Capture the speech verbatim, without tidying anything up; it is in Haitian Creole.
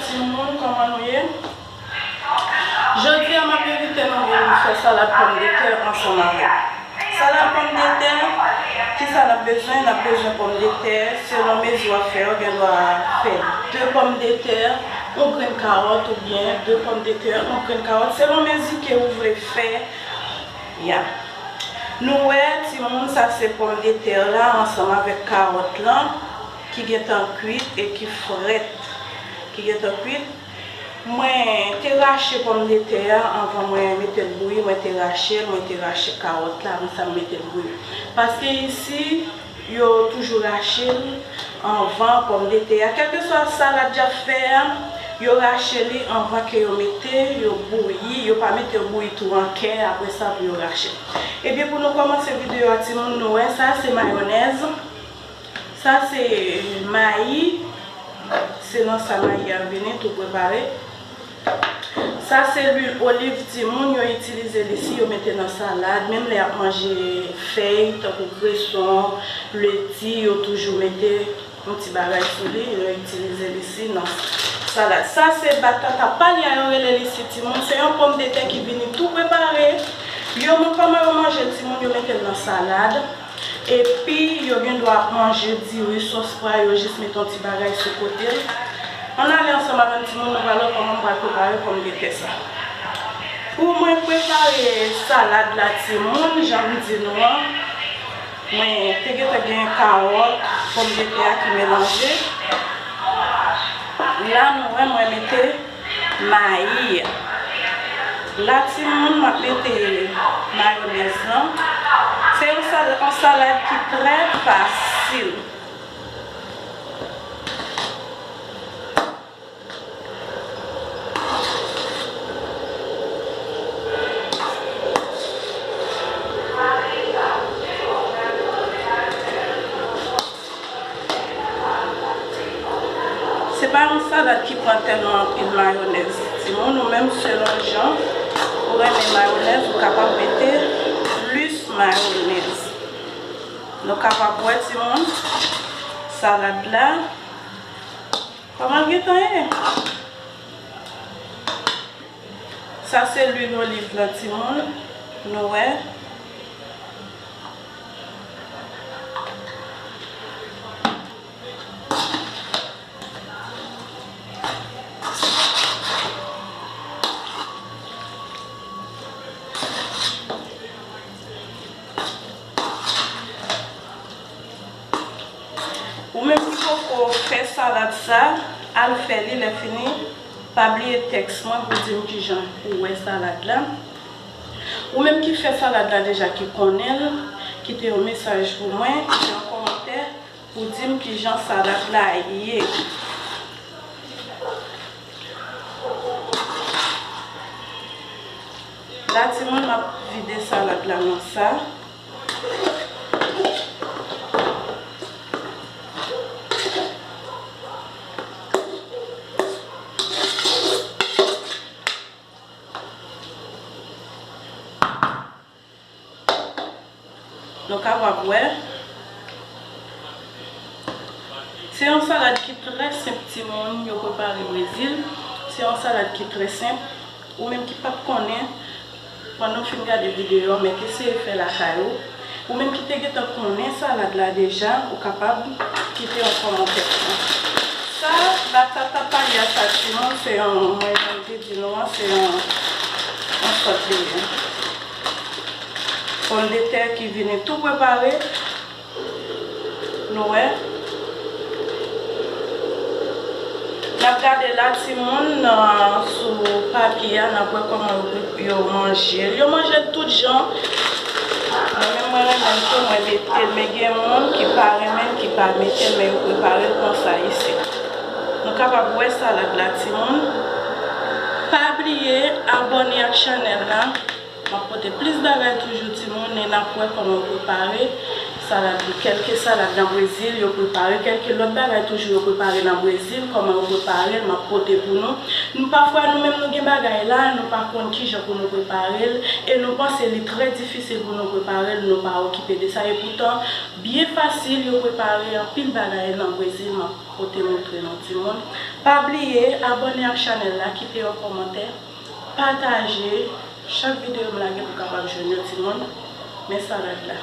Timoun, kòman nou ye? Jodi a, m ap envite nou vin fè salad pòmdetè ansanm avè m. Salad pòmdetè, kisa n ap bezwen? N ap bezwen pòmdetè, selon mezi w ap fè, ou gen dwa fè de pòmdetè, yon grenn kawòt, oubyen de pòmdetè, yon grenn kawòt, selon mezi ke ou vle fè. Ya. Nou wè, timoun, sa se pòmdetè la ansanm avèk kawòt lan ki gentan kwit e ki frèt, ki gentan kwit. Mwen te rache pòmdetè a anvan mwen mete l bouyi, mwen te rache l, mwen te rache kawòt la, apre sa m mete l bouyi. Paske isi, yo toujou rache l anvan pòmdetè a. Kèlkeswa salad y ap fè a, yo rache li anvan ke yo mete yo bouyi. Yo pa mete yo bouyi tou an kè, apre sa pou yo rache l. Ebyen, pou nou kòmanse videyo a, timoun, nou wè sa, se mayonèz. Sa, se mayi. Se nan sa mayi a vini, tou prepare. Sa se lwil oliv timoun, yo itilize li si yo mete nan salad, menm lè y ap manje fèy, tankou kreson, leti, yo toujou mete yon ti bagay sou li, yo itilize li si nan salad. Sa se batata palya, yo rele li si timoun, se yon pòmdetè ki vini tou prepare. Yo, mwen, kòman yo manje l timoun, yo mete l nan salad. Epi, yo gen dwa ap manje diri, sòs pwa, yo jis mete yon ti bagay sou kote l. Ann ale ansanm avè m, timoun, nou pral wè kòman m pral prepare pòmdetè sa. Pou mwen prepare salad la, timoun, jan m di nou an, mwen te gentan gen kawòt, pòmdetè a ki melanje. La, nou wè mwen mete mayi. La, timoun, m ap mete mayonèz lan. Se yon sal-, yon salad ki trè fasil. Se pa yon salad ki pran tèlman anpil mayonèz. Timoun, ou menm selon jan ou renmen mayonèz, ou kapab mete plis mayonèz. Nou kapab wè, timoun, salad la, kòman l gentan ye. Sa se lwil oliv lan, timoun. Nou wè. Ou menm ki poko fè salad sa, al fè li, lè fini, pa bliye tèks mwen pou di m kijan ou wè salad la. Ou menm ki fè salad la deja, ki konnen l, kite yon mesaj pou mwen, kite yon kòmantè pou di m kijan salad la ye. La, timoun, m ap vide salad la nan sa. Nou kapab wè. Se yon salad ki trè senp, timoun, yo prepare Brezil. Se yon salad ki trè senp. Ou menm ki pa t konnen, pandan w fin gade videyo a, mèt eseye fè lakay ou. Ou menm ki te gentan konnen salad la deja, ou kapab kite yon kòmantè pou mwen. Sa, batata palya sa, timoun, se yon, mwen, jan m te di nou an, se yon, yon sòt de pòmdetè ki vini tou prepare. Nou wè. N ap gade la, timoun, nan, sou papye a, n ap wè kòman yo, yo manje l. Yo manje l tout jan. Mwen menm, mwen renmen l tou, mwen mete l. Men gen moun ki pa renmen l, ki pa mete l, men yo prepare l konsa isi. Nou kapab wè salad la, timoun. Pa bliye abòne ak chanèl la. M ap pote plis bagay toujou, timoun, e n ap wè kòman yo prepare Salad li, kèlke salad nan Brezil yo prepare, kèlke lòt bagay toujou yo prepare nan Brezil, kòman yo prepare l, m ap pote pou nou. Nou pafwa nou menm nou gen bagay la, nou pa konn kijan pou nou prepare l, e nou panse li trè difisil pou nou prepare l, nou pa okipe de sa. E poutan, byen fasil yo prepare anpil bagay nan Brezil, m ap pote montre nou timoun. Pa bliye abòne ak chanèl la, kite yon kòmantè, pataje chak videyo m lage pou kapab jwenn yo timoun. Men salad la.